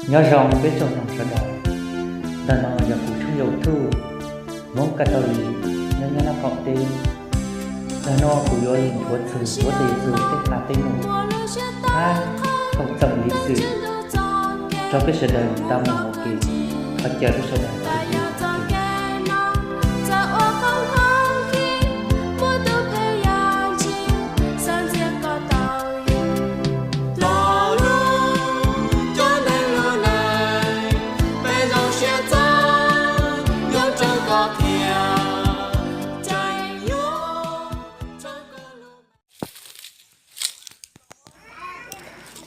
Nyob zoo peb tsoom mloog sawv daws, ntawm no yog kuv tshooj YouTube Hmoob Kav Tau Li nyob nyob Nab Qaum teb. Ntawm no kuv yuav los nthuav txog huab tais yawg Txus tej qab tej num hab txoom li xwm rau peb sawv daws tau mloog ua ke. Thov caw peb sawv daws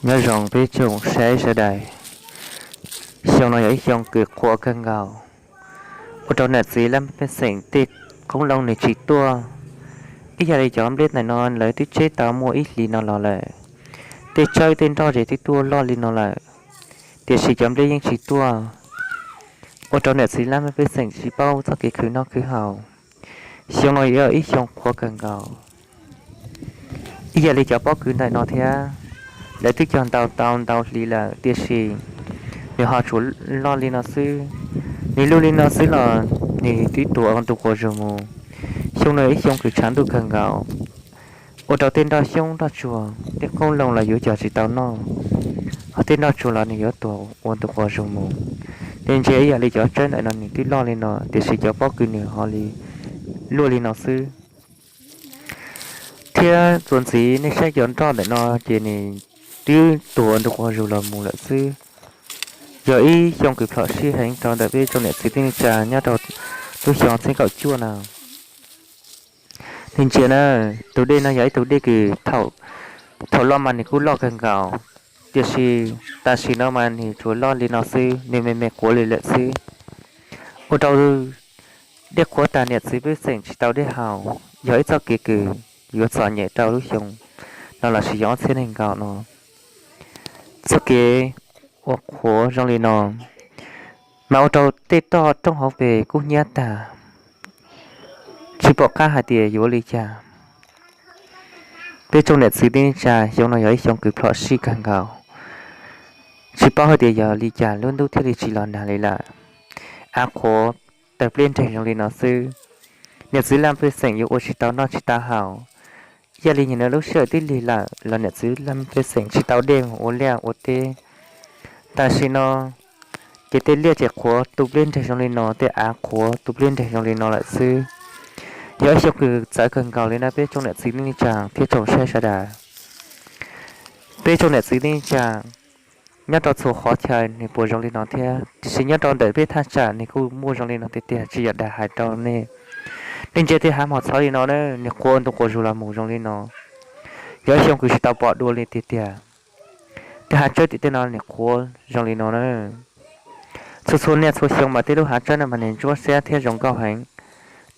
Nyob zoo peb tsoom saib sawv daws, xyoo no yog ib xyoo kws qhuav kawg nkaus, ua rau niam txiv laj mej pej xeem tej qoob loo nws tsis tuaj. Ib yam li cov nplej ntawm no lawv twb tseb tau muaj ib hlis no los lawm, tej tsawb tej nroj ces twb tuaj loj li no lawm, tiam sis cov nplej yeej tsis tuaj, ua rau niam txiv laj mej pej xeem tsis paub txoj kev khwv noj khwv haus. Xyoo no yog ib xyoo qhuav kawg nkaus. Ib yam li cov pob kws ntawm no thiab, lawv twb cog ntaus tau ntau hli lawm tiam sis nws ho tsuas loj li no xwb. Nws luj li no xwb los nws twb tuag ua ntu quas zug mus. Xyoo no yog ib xyoo kws tshav ntuj kawg nkaus, ua rau tej nroj xyoob nroj tsuag tej qoob loo los yuav cog tsis tau noj, hos tej nroj tsuag los nws yuav tuag ua ntu quas zug mus. Nej ntsia ib yam li cov tsawb ntawm no nws twb loj li no tiam sis cov pob kws nws ho li luaj li no xwb. Thiab txuas ntxiv nej saib cov nroj ntawm no ces nws twb tuag ua ntu quas zug los mus lawm xwb. Yog ib xyoo kws plhom sij heev rau ntawm peb tsoom niam txiv tij neej tsa nyob rau lub xyoo ob txhiab kaum cuaj no. Nej ntsia na, tus dej no yog ib tug dej kws thaum loj mas nws kuj loj kawg nkaus, tiam sis tam sim no mas nws tsuas loj li no xwb, nws me me quav li lawm xwb. Ua rau dej qhuav tas niam txiv pej xeem tsis tau dej haus, yog ib txoj kev kws yuav txom nyem rau lub xyoo no lossis yog ob txhiab nees nkaum no. Txoj kev ua qhuav zoo li no mas ua rau tej toj roob hauv pes kuj hnyiab tag, tsis pom qab hais tias yuav li cas. Peb tsoom niam txiv tij neej tsa, xyoo no yog ib xyoo kws plhom sij kawg nkaus, tsis paub hais tias yog li cas lub ntuj thiaj li tsis los nag li lawm. Av qhuav tawg pleb nreeg zoo li no xwb, niam txiv laj pej xeem yuav ua tsis tau noj tsis tau haus. Ib yam li nyim no lub sij hawm twb lig lawm los niam txiv laj pej xeem tsis tau dej mus ua liaj ua teb. Tam sim no ces tej liaj ces qhuav tu pleb nreeg zoo li no, tej av qhuav tu pleb nreeg zoo li no lawm xwb. Yog ib xyoo kws txawv kawg nkaus li na peb tsoom niam txiv tij neej tsa thiab tsoom saib sawv daws. Peb tsoom niam txiv tij neej tsa nyob rau txhua qhov chaw nws puas zoo li no thiab, tiam sis nyob rau ntawm peb thaj tsam nws kuj muaj zoo li no tiag tiag, tsis yog dag hais rau nej. Nej ntsia tej hav mos txhov li no na, nws qhuav ua ntu quas zug los mus zoo li no. Yog ib xyoo kws tsis tau pom dua li tiag tiag. Tej hav tsawb tim tej no nws qhuav zoo li no na. Txhua txhua niaj txhua xyoo mas tej lub hav tsawb no mas nws ntsuab siab thiab zoo nkauj heev,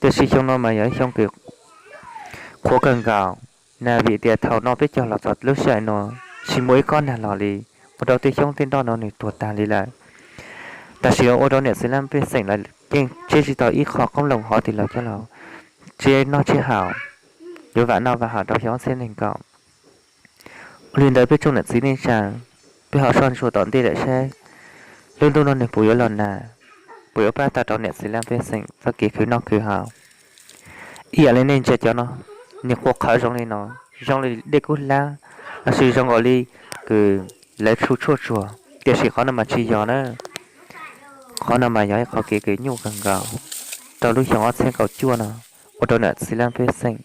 tiam sis xyoo no mas yog ib xyoo kws qhuav kawg nkaus na, vim tias thaum no peb cog los txog lub sij hawm no tsis muaj ib kob nag los li, ua rau tej xyoob tej nroj no nws tuag tag li lawm. Tam sim no ua rau niam txiv laj pej xeem lawv yeej tseb tsis tau ib qho qoob loo hov twg los coj los tseb noj tseb haus, yuav vam noj vam haus rau xyoo ob txhiab nees nkaum. Ua li ntawd peb tsoom niam txiv neej tsa, peb ho soj ntsuam tom ntej lawm saib lub ntuj no nws puas yuav los nag, puas yuav pab tau rau niam txiv laj pej xeem txoj kev khwv noj khwv haus. Ib yam li nej ntsia cov no, nws qhuav qhawv zoo li no, zoo li dej kub hlab, lossis zoo nkaus li kws lawv tsu tshuaj tsuag, tiam sis qhov no mas tsis yog na. Qhov no mas yog ib qhov kev kws nyuaj kawg nkaus rau lub xyoo ob txhiab kaum cuaj no, ua rau niam txiv laj pej xeem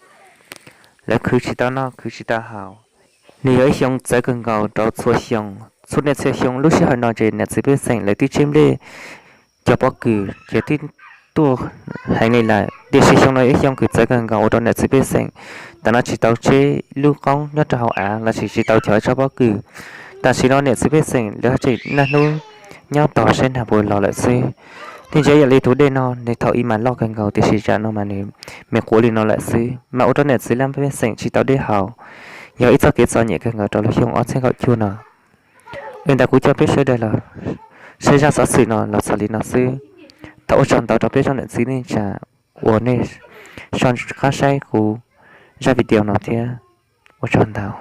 lawv khwv tsis tau noj khwv tsis tau haus. Nws yog ib xyoo txawv kawg nkaus rau txhua xyoo. Txhua niaj txhua xyoo lub sij hawm no ces niam txiv pej xeem lawv twb tseb nplej, cov pob kws ces twb tuaj heev li lawm, tiam sis xyoo no yog ib xyoo kws txawv kawg nkaus ua rau niam txiv pej xeem tam no tsis tau tseb lub qoob nyob rau hauv av lossis tsis tau cog tsob pob kws. Tam sim no niam txiv pej xeem lawv tseem niaj hnub nyob tos saib nag puas los lawm xwb. Nej ntsia yam li tus dej no nws thaum ub mas loj kawg nkaus tiam sis tsam no mas nws me quav li no lawm xwb, mas ua rau niam txiv laj pej xeem tsis tau dej haus. Yog ib txoj kev txom nyem kawg nkaus rau lub xyoo ob txhiab kaum cuaj no. Li ntawd kuv coj peb sawv daws los saib zaj xov xwm no los txog li no xwb. Thov ua tsaug ntau rau peb tsoom niam txiv neej tsa uas nej soj qab saib kuv zaj video no thiab, ua tsaug ntau.